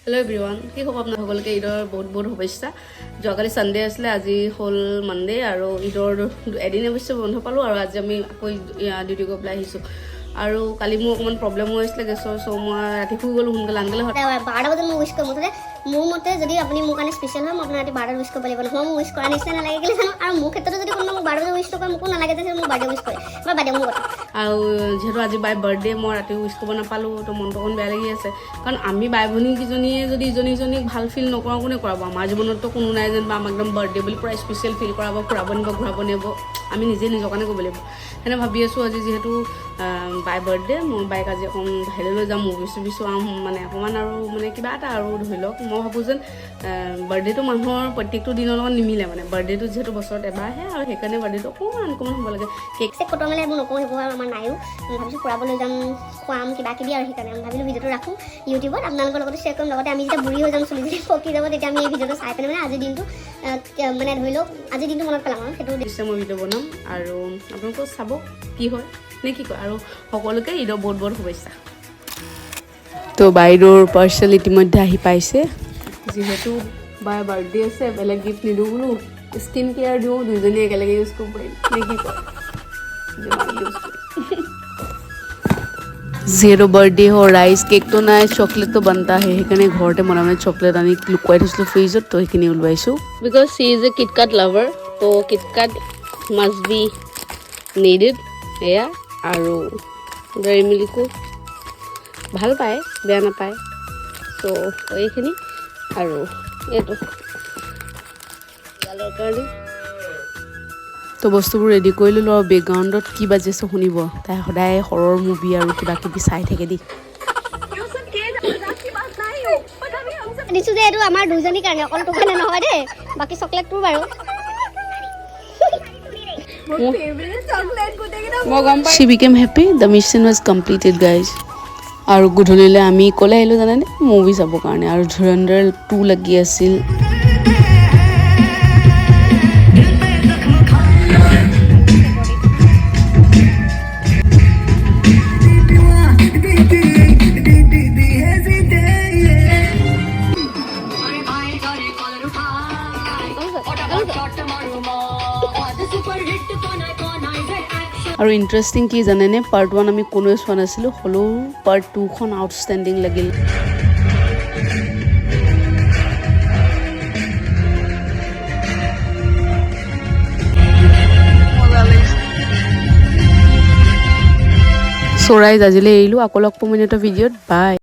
Hello' everyone, কি খবৰ আপোনাৰ সকলোকে? ঈদৰ বহুত বহুত শুভেচ্ছা। যোৱাকালি ছানডে আছিলে, আজি হ'ল মানডে আৰু ঈদৰ এদিন অৱশ্যে বন্ধ পালোঁ আৰু আজি আমি আকৌ ডিউটি গৈ পেলাই আহিছোঁ। আৰু কালি মোৰ অকণমান প্ৰব্লেম হৈ আছিলে গেছৰ, চ' মই ৰাতি শুই গ'লোঁ সোনকালে আনকালে। 12টা বজাত মোক উইচ কৰিম। মুঠতে মোৰ মতে যদি আপুনি মোৰ কাৰণে স্পেচিয়েল হয়, মই আপোনাক ৰাতি 12টাত উইচ কৰিব লাগিব। নহয়, মোক উইচ কৰা নিচিনা নালাগে কেলৈ জানো। আৰু মোৰ ক্ষেত্ৰতো যদি কোনোবা মোক 12 বজাত উইচ নকৰে, মোকো নালাগে যে মোক বাৰ্থডে উইচ কৰে। বা বাদে মোৰ কথা। আৰু যিহেতু আজি বাই বাৰ্থডে, মই ৰাতি উইচ কৰিব নাপালোঁ, তো মনটো অকণ বেয়া লাগি আছে। কাৰণ আমি বাই ভনীকেইজনীয়ে যদি ইজনী ইজনীক ভাল ফিল নকৰাওঁ, কোনে কৰাব? আমাৰ জীৱনততো কোনো নাই যেনিবা আমাক একদম বাৰ্থডে বুলি পূৰা স্পেচিয়েল ফিল কৰাব, ফুৰাব নিব, ঘূৰাব নিব। আমি নিজে নিজৰ কাৰণে কৰিব লাগিব। সেইকাৰণে ভাবি আছোঁ, আজি যিহেতু বাই বাৰ্থডে, মই বাইক আজি অকণ বাহিৰলৈ লৈ যাম, মুভি চুভি চোৱাম, মানে অকণমান আৰু মানে কিবা এটা আৰু ধৰি লওক। মই ভাবোঁ যেন বাৰ্থডেটো মানুহৰ প্ৰত্যেকটো দিনৰ লগত নিমিলে। মানে বাৰ্থডেটো যিহেতু বছৰত এবাৰহে আৰু সেইকাৰণে বাৰ্থডেটো অকণমান আনকমন হ'ব লাগে। কেক চেক কটোৱা মানে এইবোৰ নকওঁ, সেইবোৰ আৰু আমাৰ নাইও। ভাবিছোঁ ফুৰাবলৈ যাম, খুৱাম কিবা কিবি। আৰু সেইকাৰণে আমি ভাবিলোঁ ভিডিঅ'টো ৰাখোঁ ইউটিউবত, আপোনালোকৰ লগতো শ্বেয়াৰ কৰিম। লগতে আমি যেতিয়া বুঢ়ী হৈ যাম, চুলি যদি পকি যাব, তেতিয়া আমি এই ভিডিঅ'টো চাই পেলাই মানে আজিৰ দিনটো মানে ধৰি লওক আজিৰ দিনটো মনত পেলাম আৰু সেইটো। নিশ্চয় মই ভিডিঅ' বনাম আৰু আপোনালোকেও চাব কি হয় নে কি কয়। আৰু সকলোকে ঈদৰ বহুত বহুত শুভেচ্ছা। তো বাইদেউৰ পাৰ্চেল ইতিমধ্যে আহি পাইছে। যিহেতু বাই বাৰ্থডে আছে, বেলেগ গিফ্ট নিদিওঁ বোলো, স্কিন কেয়াৰ দিওঁ, দুইজনী একেলগে ইউজ কৰিব পাৰিম নে কি কয়। যিমান ইউজ কৰিম। যিহেতু বাৰ্থডে হয়, ৰাইচ কেকটো নাই, চকলেটটো बनता है। সেইকাৰণে ঘৰতে বনাই মানে চকলেট আনি লুকুৱাই থৈছিলোঁ ফ্ৰিজত, তো সেইখিনি ওলোৱাইছোঁ। Because she is a KitKat lover, তো KitKat must be needed. এয়া আৰু ডেইৰী মিল্কো ভাল পায়, বেয়া নাপায়। ত' এইখিনি আৰু এইটো গালৰ কাৰণে। তো বস্তুবোৰ ৰেডি কৰি ল'লোঁ আৰু বেকগ্ৰাউণ্ডত কি বাজি আছে শুনিব। তাই সদায় হৰৰ মুভি আৰু কিবা কিবি চাই থাকে দেই। দিছোঁ যে এইটো আমাৰ দুজনীৰ কাৰণে, অকল তোৰ কাৰণে নহয় দেই। বাকী চকলেট তোৰ বাৰু। মই গম পাই। She became happy, the mission was completed, guys. আৰু গধূলিলৈ আমি ক'লৈ আহিলোঁ জানেনে? মুভি চাবৰ কাৰণে। আৰু ধুৰন্ধৰ 2 লাগি আছিল। আৰু ইণ্টাৰেষ্টিং কি জানেনে? পাৰ্ট 1 আমি কোনোৱে চোৱা নাছিলোঁ, হ'লেও পাৰ্ট 2খন আউটষ্টেণ্ডিং লাগিল। চ' ৰাইজ, আজিলৈ এৰিলোঁ। আকৌ লগ পাম এটা ভিডিঅ'ত। বাই।